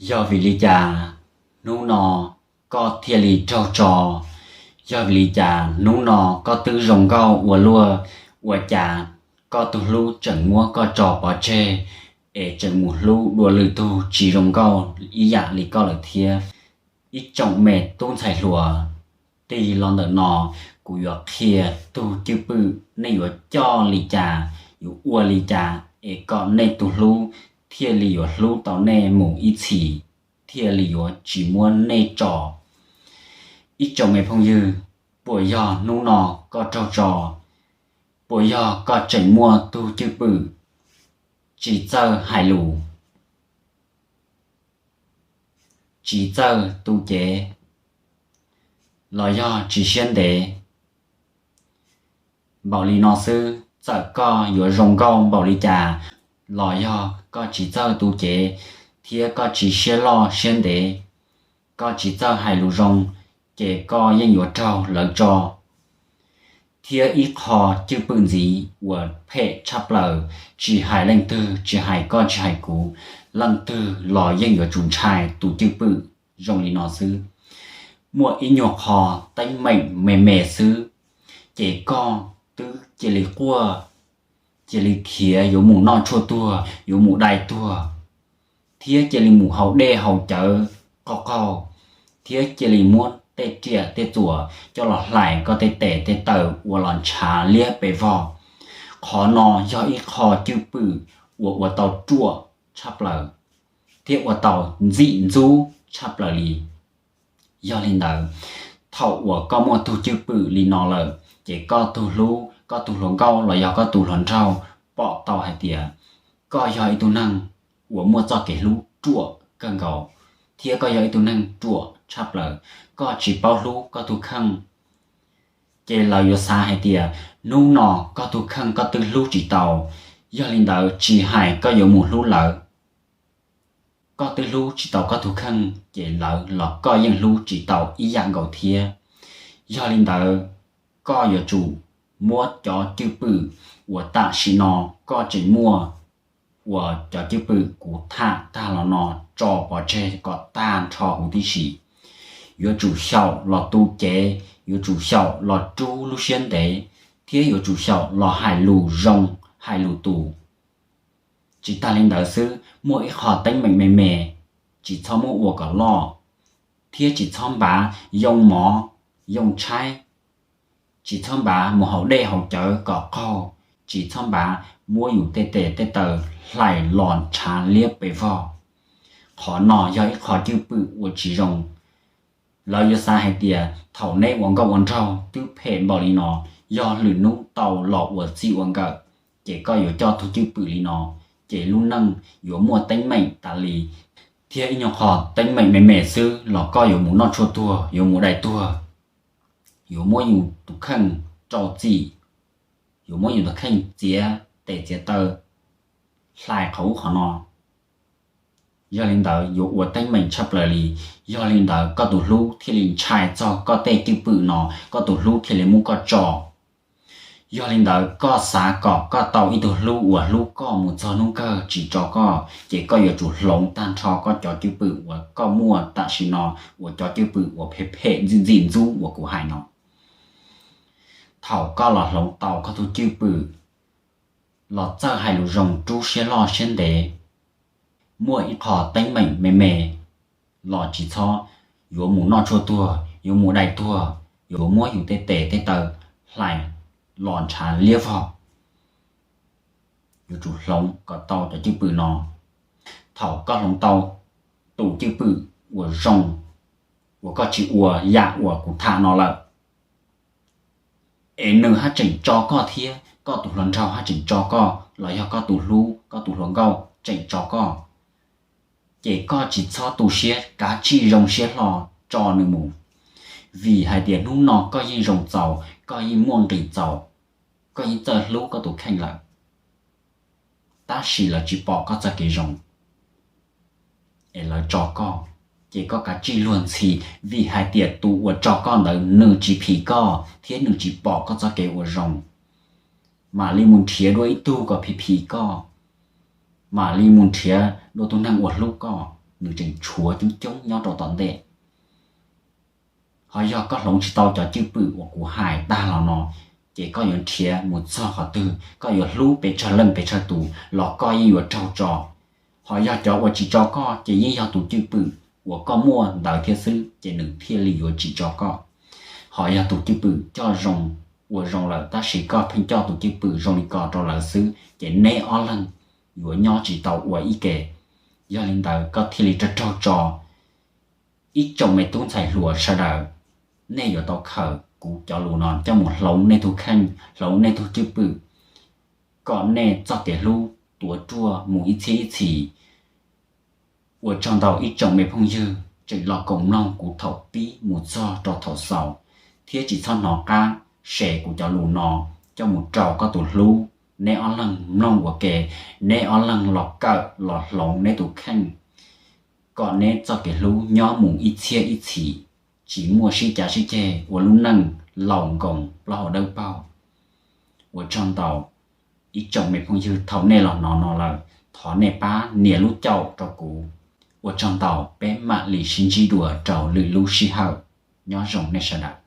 Yog vim li cas hnub no koj thiaj li raug tso? Yog vim li cas hnub no koj twb zoo nkauj ua luaj, ua cas koj tus hlub tseem muab koj tso pov tseg, es tseem mus hlub dua lwm tug tsis zoo nkauj ib yam li koj lawm thiab? Ib tsoom me tub ntxhais hluas, tig los ntawm no kuv yuav qhia tug cwj pwm nej yuav coj li cas, yuav ua li cas es kom nej tus hlub thiaj li yuav hlub tau nej mus ib txhis, thiaj li yuav tsis muab nej tso. Ib tsoom me phooj ywg, puas yog hnub no koj raug tso? Puas yog koj tseem muaj tug cwj pwm tsis txawj hais lus, tsis txawj tu cev, los yog tsis siab ntev? Npaum li no xwb, txawm koj yuav zoo nkauj npaum li cas, los yog koj tsis txawj tu cev thiab koj tsis siab loj siab ntev, koj tsis txawj hais lus zoo, ces koj yeej yuav raug lawv tso. Thiab ib qho cwj pwm ntxiv uas phem tshaj plaws, tsis hais leej twg, tsis hais koj tsis hais kuv, leej twg los yeej yuav tsum ntshai tus cwj pwm zoo li no xwb. Muaj ib nyuag qho teeb meem me me xwb, ces koj twb cia li quaj, cia li khiav yuav mus noj tshuaj tuag, yuav mus dai tuag, thiab cia li mus haus dej haus cawv qaug qaug, thiab cia li muab tej riam tej txuas coj los hlais koj tej tes tej taw ua los ntshav liab pes vog. Qhov no yog ib qho cwj pwm uas ua tau ruam tshaj plaws thiab ua tau ntxim ntxub tshaj plaws li. Yog li ntawd, thaum uas koj muaj tug cwj pwm li no lawm, ces koj tug hlub, koj tug hluas nkauj los yog koj tug hluas nraug pom tau hais tias koj yog ib tug neeg uas muaj txoj kev hlub ruam kawg nkaus, thiab koj yog ib tug neeg ruam tshaj plaws, koj tsis paub hlub koj tug kheej. Ces lawv yuav xav hais tias hnub no koj tug kheej koj twb hlub tsis tau, yog li ntawd tsis hais koj yuav mus hlub lawv, koj twb hlub tsis tau koj tug kheej, ces lawv los koj yeej hlub tsis tau ib yam nkaus thiab. Yog li ntawd, koj yuav tsum muab cov cwj pwm uas tam sim no koj tseem muaj, uas cov cwj pwm kuv tham tag los no tso pov tseg kom tag nrho huv tib si. Yuav tsum xyaum los tu cev, yuav tsum xyaum los rub lub siab ntev, thiab yuav tsum xyaum los hais lus zoo, hais lus tus. Tsis tas li ntawd xwb, muaj ib qho teeb meem me me, tsis txhob muab ua kom loj, thiab tsis txhob npav yoo mov, yoo tshaib, tsis txhob npav mus haus dej haus cawv kom qaug, tsis txhob npav muab yus tej tes tej taw hlais los ntshav liab pes vog. Qhov no yog ib qho cwj pwm uas tsis zoo. Lawv yuav xav hais tias thaum neb ua nkauj ua nraug twb phem npaum li no, yog lwm hnub tau los ua txij ua nkawm, ces koj yuav coj tug cwj pwm li no, ces lub neej yuav muaj teeb meem tas li. Thiab ib nyuag qho teeb meem me me xwb los koj yuav mus noj tshuaj tuag, yuav mus dai tuag, yuav muab yus tus kheej rau txim, yuav muab yus tus kheej txiav tes txiav taw hlais qhov ub qhov no. Yog li ntawd yuav ua teeb meem tshaj plaws li. Yog li ntawd koj tus hlub thiaj li ntshai txog koj tej cwj pwm no, koj tus hlub thiaj li muab koj tso. Yog li ntawd koj xav kom koj tau ib tug hlub uas hlub koj mus txog hnub kawg tsis tso koj, ces koj yuav tsum hloov tag nrho koj cov cwj pwm uas koj muaj tam sim no, uas cov cwj pwm uas phem phem ntxim ntxim ntxub uas kuv hais no. Thaum koj los hloov tau koj tus cwj pwm, los txawj hais lus zoo rub siab loj siab ntev, muaj ib qho teeb meem me me los tsis txhob, yuav mus noj tshuaj tuag, yuav mus dai tuag, yuav muab yus tej tes tej taw hlais los ntshav liab vog. Yuav tsum hloov kom tau cov cwj pwm no. Thaum koj hloov tau tus cwj pwm uas zoo, uas koj tsis ua yam uas kuv tham no lawm, es nws haj tseem tso koj thiab, koj tus hluas nraug haj tseem tso koj, los yog koj tus hlub, koj tus hluas nkauj tseem tso koj, ces koj tsis txhob tu siab, kav tsij zoo siab hlo tso nws mus. Vim hais tias hnub no koj yeej zoo txaus, koj yeej muaj nqis txaus, koj yeej txawj hlub koj tus kheej lawm, tab sis lawv tsis pom koj txoj kev zoo, es lawv tso koj, ces koj kav tsij luag ntxhi, vim hais tias tus uas tso koj ntawd nws tsis phim koj thiab nws tsis pom koj txoj kev ua zoo. Mam li mus nrhiav dua ib tug kom phim phim koj, mam li mus nrhiav dua tus neeg uas hlub koj. nws tseem tshuav coob coob nyob rau tom ntej. Ho yog koj hloov tsis tau cov cwj pwm uas kuv hais tag los no, ces koj yuav nrhiav mus txog qhov twg, koj yuav hlub pes tsawg leej pes tsawg tus los koj yeej yuav raug tso. Ho yog cov uas tsis tso koj ces yeej yog tus cwj pwm uas koj muaj ntawd thiab xwb ces nws thiaj li yuav tsis tso koj. Ho yog tus cwj pwm coj zoo, ua zoo lawm tab sis koj pheej coj tus cwj pwm zoo li ko rau lawv xwb ces neb ob leeg yuav nyob tsis tau ua ib ke. Yog li ntawd koj thiaj li raug raug tso. Ib tsoom me tub ntxhais hluas sawv daws, nej yuav tau khaws kuv cov lus no coj mus hloov nej tus kheej, hloov nej tus cwj pwm, kom nej txoj kev hlub tuav ruaj mus ib txhiab ib txhis. Ua tsaug ntau ib tsoom me phooj ywg tseem los koom mloog kuv thaum pib mus txog rau thaum xaus, thiab tsis txhob hnov qab share kuv cov lus no coj mus rau koj tus hlub. Neb ob leeg mloog ua ke, neb ob leeg los kawm los hloov neb tus kheej, kom neb txoj kev hlub nyob mus ib txhiab ib txhis, tsis muaj sib cav sib ceg ua lub neej laus nkoos plaub hau dawb paug. Ua tsaug ntau ib tsoom me phooj ywg, thaum nej los hnov no lawm, thov nej pab nias lub caum rau kuv. Ua tsaug ntau, peb mam li sib ntsib dua rau lwm lub sij hawm. Nyob zoo nej sawv daws.